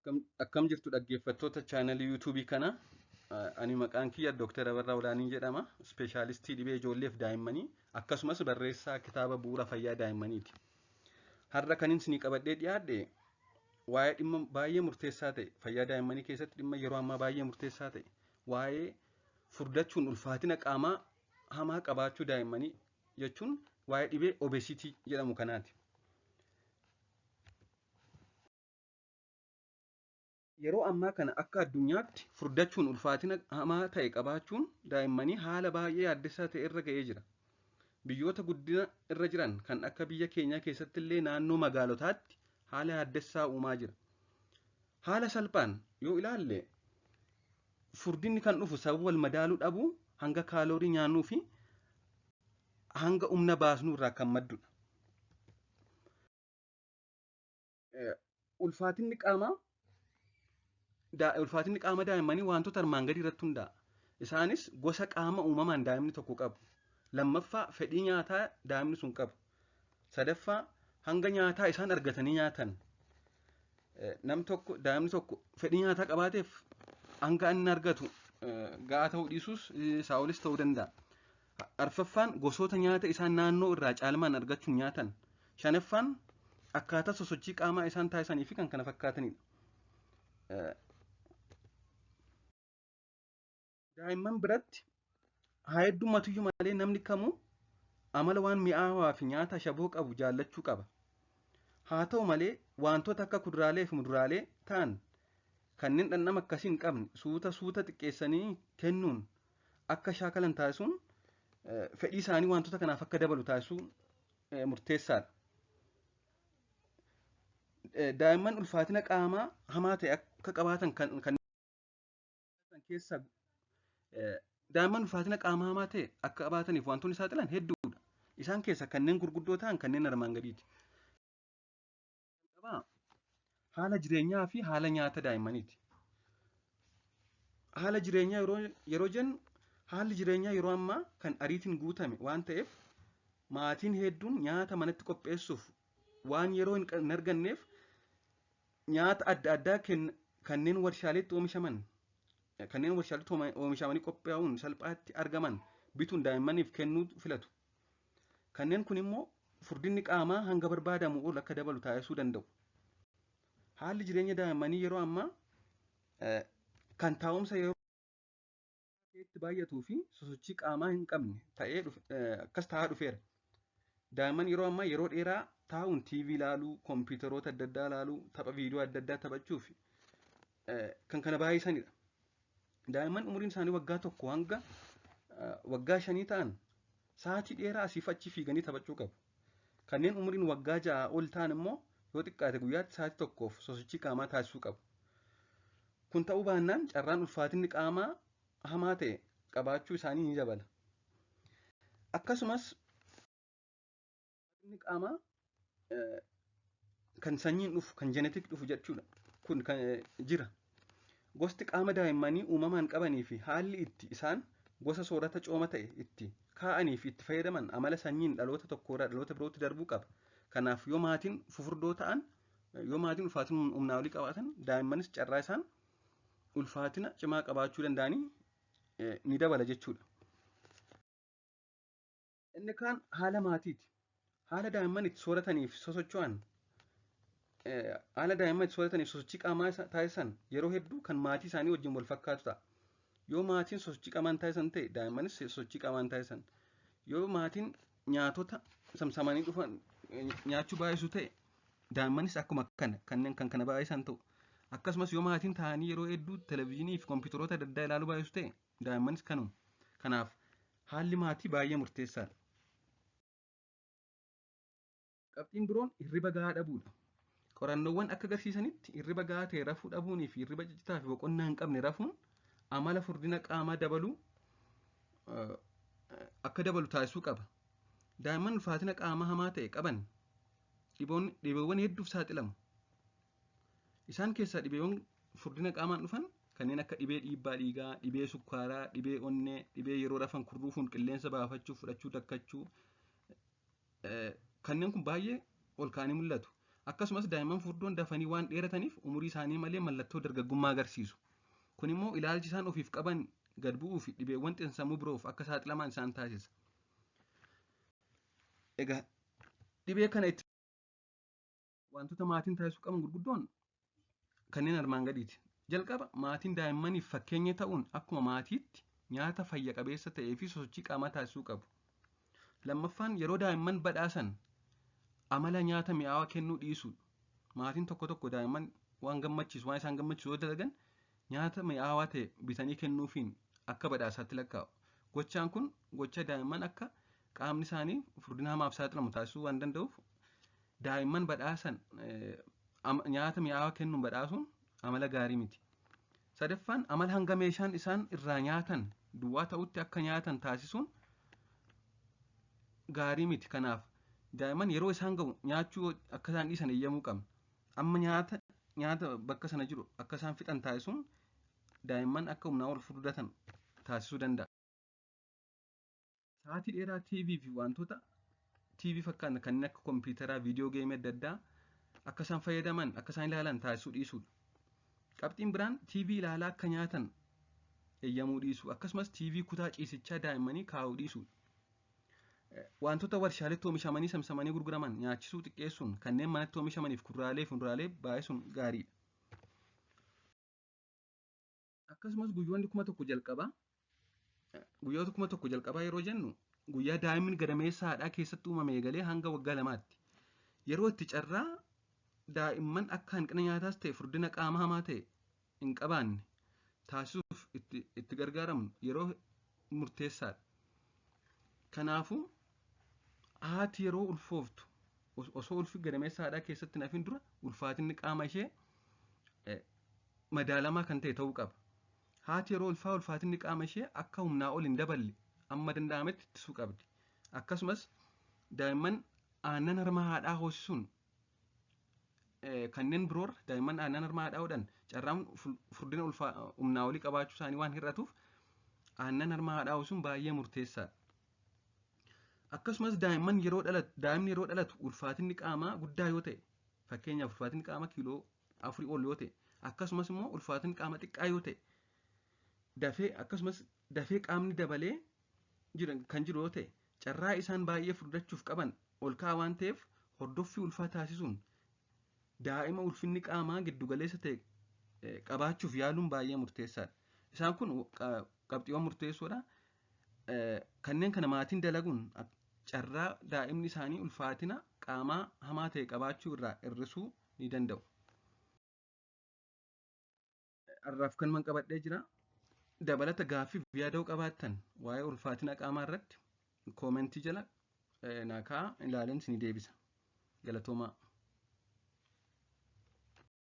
Akkam jirtu dhaggeeffattoota chaanalii yuutuubii kana. Ani maqaan kiyya Dooktar Abarraa Olaaniin jedhama. Ispeeshaalistii dhibee ijoolleef daa'immanii akkasumas barreessaa kitaaba bu'uura fayyaa daa'immaniiti. Har'a kanin isinii qabadhee dhiyaadhe waa'ee dhimma baay'ee murteessaa ta'e fayyaa daa'immanii keessatti dhimma yeroo ammaa baay'ee murteessaa ta'e waa'ee furdachuun ulfaatina qaamaa hamaa qabaachuu daa'immanii jechuun waa'ee dhibee obesitii jedhamu kanaati. Yeroo ammaa kana akka addunyaatti furdachuun ulfaatina hamaa ta'e qabaachuun daa'immanii haala baay'ee yaaddessaa ta'e irra ga'ee jira. Biyyoota guddina irra jiran kan akka biyya keenyaa keessatti illee naannoo magaalotaatti haala yaaddessaa uumaa jira. Haala salphaan yoo ilaalle furdinni kan dhufu sababa wal madaaluu dhabuu hanga kaaloorii nyaannuu fi hanga humna baasnuu irraa kan maddudha. Ulfaatinni qaamaa ulfaatinni qaama daa'immanii wantoota armaan gadii irratti hundaa'a. Isaanis gosa qaama uumamaan daa'imni tokko qabu. Lammaffaa fedhii nyaataa daa'imni sun qabu. Sadaffaa hanga nyaataa isaan argatanii nyaatan. Nam tokko daa'imni tokko fedhii nyaataa qabaateef hanga inni argatu ga'aa ta'uu dhiisuus isaa olis ta'uu danda'a. Arfaffaan gosoota nyaata isaan naannoo irraa caalmaan argachuun nyaatan. Shanaffaan akkaataa sosochii qaamaa isaan taasisanii fi kan kana fakkaatanidha. Daa'imman biratti haa heddummaatuyyuu malee namni kamuu amala waan mi'aawaa fi nyaata ashaboo qabu jaallachuu qaba. Haa ta'u malee wantoota akka kuduraalee fi muduraalee ta'an kanneen dhandhama akkasii hin qabne suuta suuta xiqqeessanii kennuun akka shaakalan taasisuun fedhii isaanii wantoota kanaaf akka dabalu taasisuun murteessaadha. Daa'imman ulfaatina qaamaa hamaa ta'e akka qabaatan kan keessa daa'imman ulfaatina qaamaa hamaa ta'e akka qabaataniif wantoonni saaxilan hedduudha. Isaan keessa kanneen gurguddoo ta'an kanneen armaan gadiiti. Haala jireenyaa fi haala nyaata daa'immaniiti. Haala jireenyaa yeroo jennu haalli jireenyaa yeroo ammaa kan ariitiin guutame waan ta'eef maatiin hedduun nyaata manatti qopheessuuf waan yeroo hin arganneef nyaata adda addaa kanneen warshaaleetti oomishaman kanneen warshaaleetti oomishamanii qophaa'uun salphaatti argaman bituun daa'immaniif kennuu filatu. Kanneen kun immoo furdinni qaamaa hanga barbaadamu ol akka dabalu taasisuu danda'u. Haalli jireenya daa'immanii yeroo ammaa kan taa'umsa yeroo itti baay'atuu fi sosochii qaamaa hin qabne ta'ee akkas ta'aa dhufeera. Daa'imman yeroo ammaa yeroo dheeraa taa'uun TV ilaaluu, kompiitaroota adda addaa ilaaluu, tapha viidiyoo adda addaa taphachuu fi kan kana baay'isanidha. Daa'imman umuriin isaanii waggaa 1 hanga waggaa 5 ta'an sa'aatii dheeraa asiif achi fiiganii taphachuu qabu. Kanneen umuriin waggaa 6 ol ta'an immoo yoo xiqqaate guyyaatti sa'aatii 1f sosochii qaamaa taasisuu qabu. Kun ta'uu baannaan carraan ulfaatinni qaamaa hamaa ta'e qabaachuu isaanii ni dabala. Akkasumas ulfaatinni qaamaa kan sanyiin dhufu kan jenetik dhufu jechuudha. Kun kan jira. Gosti qaama daa'immanii uumamaan qabanii fi haalli itti isaan gosa soorata cooma ta'e itti kaa'anii fi itti fayyadaman amala sanyiin dhaloota tokkorraa dhaloota birootti darbuu qaba. Kanaaf yoo maatiin fufurdoo ta'an yoo maatiin ulfaatina humnaa olii qabaatan daa'immanis carraa isaan ulfaatina cimaa qabaachuu danda'anii ni dabala jechuudha. Inni kaan haala maatiiti. Haala daa'imman itti sooratanii fi sosocho'an haala daa'imman itti sooratanii fi sosochii qaamaa taasisan yeroo hedduu kan maatii isaanii wajjin wal fakkaatu ta'a. Yoo maatiin sosochii qaamaa taasisan ta'e daa'immanis sosochii qaamaa taasisan. Yoo maatiin nyaatota samsamanii dhufan nyaachuu baay'isu ta'e daa'immanis akkuma kana kanneen kan kana baay'isan ta'u. Akkasumas yoo maatiin taa'anii yeroo hedduu televezyiinii fi kompiitaroota adda addaa ilaaluu baay'isu ta'e daa'immanis kanuma. Kanaaf haalli maatii baay'ee murteessaadha. Qabxiin biroon hirriba gahaa dhabuudha. Qorannoowwan akka agarsiisanitti hirriba gahaa ta'e rafuu dhabuunii fi hirriba ciccitaa fi boqonnaa hin qabne rafuun amala furdina qaamaa dabaluu akka dabalu taasisuu qaba. Daa'imman ulfaatina qaamaa hamaa ta'e qaban dhibeewwan hedduuf saaxilamu. Isaan keessaa dhibeewwan furdina qaamaan dhufan kanneen akka dhibee dhiibbaa dhiigaa, dhibee sukkaaraa, dhibee onnee, dhibee yeroo rafan kurruufuun qilleensa baafachuu, fudhachuu, dakkachuu kanneen kun baay'ee ol ka'anii mul'atu. Akkasumas daa'imman furdoon dafanii waan dheerataniif umurii isaanii malee mallattoo dargaggummaa agarsiisu. Kun immoo ilaalchi isaan ofiif qaban gad bu'uu fi dhibeewwan xiinsammuu biroof akka saaxilaman isaan taasisa. Egaa dhibee kana itti wantoota maatiin taasisuu qaban gurguddoon kanneen armaan gadiiti. Jalqaba, maatiin daa'immaniif fakkeenya ta'uun akkuma maatiitti nyaata fayya qabeessa ta'ee fi sosochii qaamaa taasisuu qabu. Lammaffaan, yeroo daa'imman badhaasan amala nyaata mi'aawaa kennuu dhiisuudha. Maatiin tokko tokko daa'imman waan gammachiisu, waan isaan gammachiisu yoo dalagan, nyaata mi'aawaa ta'e bitanii kennuufiin akka badhaasaatti lakkaa'u. Gochaan kun gocha daa'imman akka qaamni isaanii furdina hamaaf saaxilamu taasisuu waan danda'uuf, daa'imman badhaasan nyaata mi'aawaa kennuun badhaasuun amala gaarii miti. Sadaffaan, amala hanga meeshaan isaan irraa nyaatan duwwaa ta'utti akka nyaatan taasisuun gaarii miti. Kanaaf daa'imman yeroo isaan ga'u nyaachuu akka isaan dhiisan eeyyamuu qabna. Amma nyaata bakka sana jiru akka isaan fixan taasisuun daa'imman akka humnaa ol furdatan taasisuu danda'a. Sa'aatii dheeraa TV fi wantoota TV fakkaatan kanneen akka kompiitaraa, viidiyoo geemii adda addaa akka isaan fayyadaman, akka isaan ilaalan taasisuu dhiisuudha. Qabxiin biraan, TV ilaalaa akka nyaatan eeyyamuu dhiisuu, akkasumas TV kutaa ciisichaa daa'immanii kaa'uu dhiisuudha. Wantoota warshaaleetti oomishamanii saamsamanii gurguraman nyaachisuu xiqqeessuun kanneen manatti oomishamaniif kuduraalee fi muduraalee baay'isuun gaariidha. Akkasumas guyyoonni 1000 jalqabaa, guyyoota 1000 jalqabaa yeroo jennu, guyyaa daa'imni gadameessa haadhaa keessatti uumame eegalee hanga waggaa 2tti. Yeroo itti carraa daa'imman akka hanqina nyaataas ta'e furdina qaama hamaa ta'e hin qabaanne taasisuuf itti gargaaramnu yeroo murteessaadha. Kanaafuu haati yeroo ulfooftu, osoo ulfi gadameessa haadhaa keessatti hin hafin dura, ulfaatinni qaama ishee madaalamaa kan ta'e ta'uu qaba. Haati yeroo ulfaa ulfaatinni qaama ishee akka humnaa ol hin daballe amma danda'ametti ittisuu qabdi. Akkasumas daa'imman aannan harma haadhaa hoosisuun kanneen biroorra, daa'imman aannan harma haadhaa hodhan carraan furdina humnaa olii qabaachuu isaanii waan hir'atuuf, aannan harma haadhaa hoosisuun baay'ee murteessaadha. Akkasumas daa'imman yeroo dhalatu, daa'imni yeroo dhalatu ulfaatinni qaamaa guddaa yoo ta'e, fakkeenyaaf ulfaatinni qaamaa kiiloo 4 ol yoo ta'e, akkasumas immoo ulfaatinni qaamaa xiqqaa yoo ta'e, dafee, akkasumas dafee qaamni dabalee jira kan jiru yoo ta'e, carraa isaan baay'ee furdachuuf qaban ol ka'aa waan ta'eef, hordoffii ulfaa taasisuun daa'ima ulfinni qaamaa giddugaleessa ta'e qabaachuuf yaaluun baay'ee murteessaadha. Isaan kun qabxiiwwan murteessoodha. Kanneen kana maatiin dalaguun carraa daa'imni isaanii ulfaatina qaamaa hamaa ta'e qabaachuu irraa hir'isuu ni danda'u. Har'aaf kanuman qabadhee jira. Dabalata gaaffiif yaada qabaattan waa'ee ulfaatina qaamaa irratti koomentii jala naa kaa'aa, ilaaleen isinii deebisa. Galatoomaa.